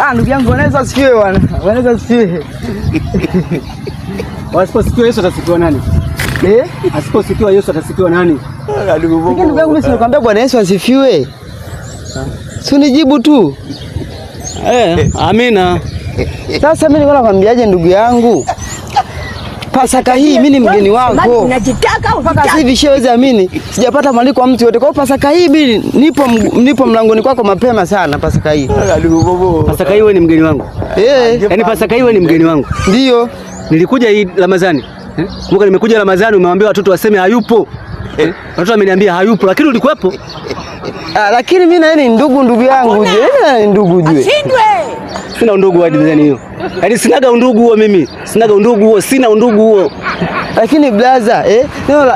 Ah, ndugu yangu Bwana Yesu asifiwe bwana. Bwana Yesu asifiwe. Wasiposifiwa Yesu atasifiwa nani? Eh? Asiposifiwa Yesu atasifiwa nani? Lakini ndugu yangu mimi sinakwambia Bwana Yesu asifiwe. Si unijibu tu. Eh, amina. Sasa mimi nilikuwa nakwambiaje ndugu yangu? Pasaka hii mimi ni mgeni wako. Unajitaka Mpaka sasa hivi siwezi amini, sijapata mwaliko wa mtu yote. Kwa hiyo Pasaka hii mimi nipo mlangoni kwako mapema sana Pasaka hii. Pasaka hii wewe ni mgeni wangu. Eh, Yaani Pasaka hii wewe ni mgeni wangu. ndio. Nilikuja hii Ramadhani. Eh? Kumbuka nimekuja Ramadhani umewaambia watoto waseme hayupo. Eh? Watoto wameniambia hayupo lakini ulikuwepo. Ah, lakini mimi na yeye ni ndugu ndugu yangu je. Mimi na yeye ni ndugu jue. Shindwe. Sina undugu wa design hiyo. Yaani sinaga undugu huo mimi. Sinaga undugu huo, sina undugu huo. Lakini blaza, eh,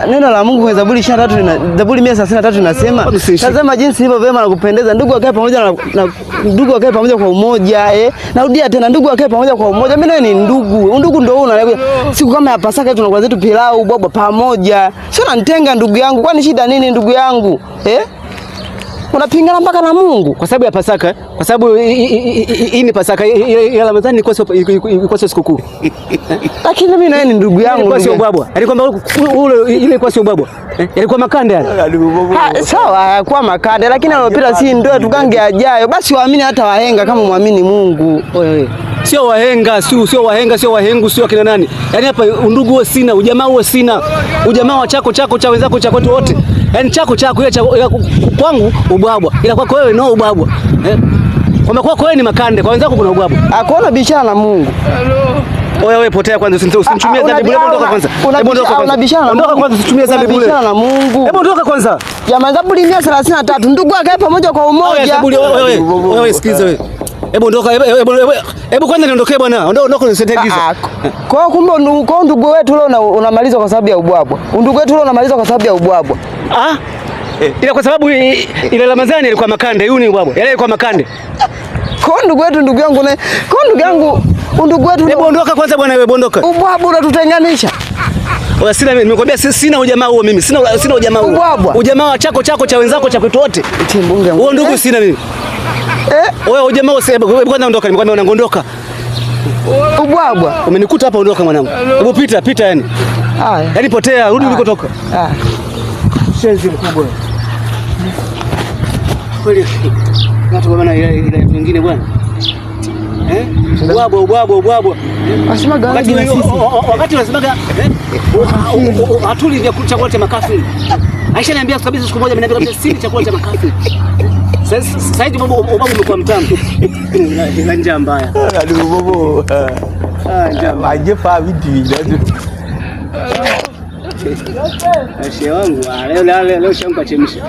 neno la Mungu kwenye Zaburi 23 Zaburi 133 inasema, tazama jinsi ilivyo vyema na kupendeza ndugu wakae pamoja na ndugu wakae pamoja kwa umoja, eh. Narudia tena, ndugu wakae pamoja kwa umoja. Mimi naye ni ndugu. Undugu ndio huu unakuja. Siku kama ya Pasaka tunakula zetu pilau bwabwa pamoja. Sio nanitenga ndugu yangu. Kwani shida nini ndugu yangu? Eh? Unapingana mpaka na Mungu. Kwa sababu ya Pasaka, eh? Kwa sababu hii ni Pasaka, ile Ramadhani ilikuwa sio sikukuu. Lakini mimi naye ni ndugu yangu. Ilikuwa sio Ndugu yangu. ubwabwa. Yaani kwamba ule ile ilikuwa sio ubwabwa. Eh? Ilikuwa makande yale. Ha, sawa kwa makande lakini alopita si ndio tukange ajayo. Basi waamini hata wahenga kama muamini Mungu. Oye, oye. Sio wahenga, sio wahenga, sio wahengu, sio akina nani. Yaani hapa undugu huo sina, ujamaa huo sina. Ujamaa wa chako chako cha wenzako cha kwetu wote. Yaani chako chako ile cha ila kwangu ubwabwa. Ila kwako wewe no ubwabwa. Eh? Kwamba kwako wewe ni makande, kwa wenzako kuna ubwabwa. Akuona bishana na Mungu. Oye wewe potea kwanza, usinitumie dhambi bure, hebu ondoka kwanza. Hebu ondoka kwanza. Unabishana na Ondoka Mungu. kwanza, usitumie dhambi bure. Unabishana na Mungu. Hebu ondoka kwanza. Jamaa, Zaburi 133 ndugu akae pamoja kwa Oye, umoja. Zaburi, wewe wewe wewe sikiza wewe. Hebu ondoka, hebu kwanza niondokee bwana. Ondoka, ondoka unisete giza. Ah, kwa hiyo kumbe kwa ndugu wetu leo unamalizwa kwa sababu ya ubwabwa. Undugu wetu leo unamalizwa kwa sababu ya ubwabwa. Ah? Ila kwa sababu ile Ramadhani ilikuwa makande, huyu ni ubwabwa. Yale ilikuwa makande. Kwa ndugu wetu ndugu yangu na kwa ndugu yangu undugu wetu Hebu ondoka kwanza bwana wewe, ondoka. ubwabwa unatutenganisha. Oya, sina mimi nimekwambia sina ujamaa huo mimi. Sina ujamaa huo. Ubwabwa. Ujamaa wa chako chako cha wenzako cha kwetu wote. Eti mbunge. Huo ndugu sina mimi. Eh, Oya, ujamaa huo hebu kwanza ondoka, nimekwambia unangondoka. Ubwabwa. Umenikuta hapa, ondoka mwanangu. Hebu pita, pita yani. Haya. Yaani potea, rudi ulikotoka. Ah. Shenzi mkubwa. Kweli. Watu bwana ile wengine bwana. Eh? Ubwabwa, ubwabwa, ubwabwa. Wasemaga Wakati waje na sisi. wakati wanasemaga eh, hatuli vya chakula cha makafiri. Aisha niambia kabisa siku moja ameniambia kabisa sili chakula cha makafiri. Sasa hivi mambo ubabu umekuwa mtamu. Ila njaa mbaya. Ah, njaa mbaya. Shehe wangu, ah, leo leo leo shehe wangu kachemsha.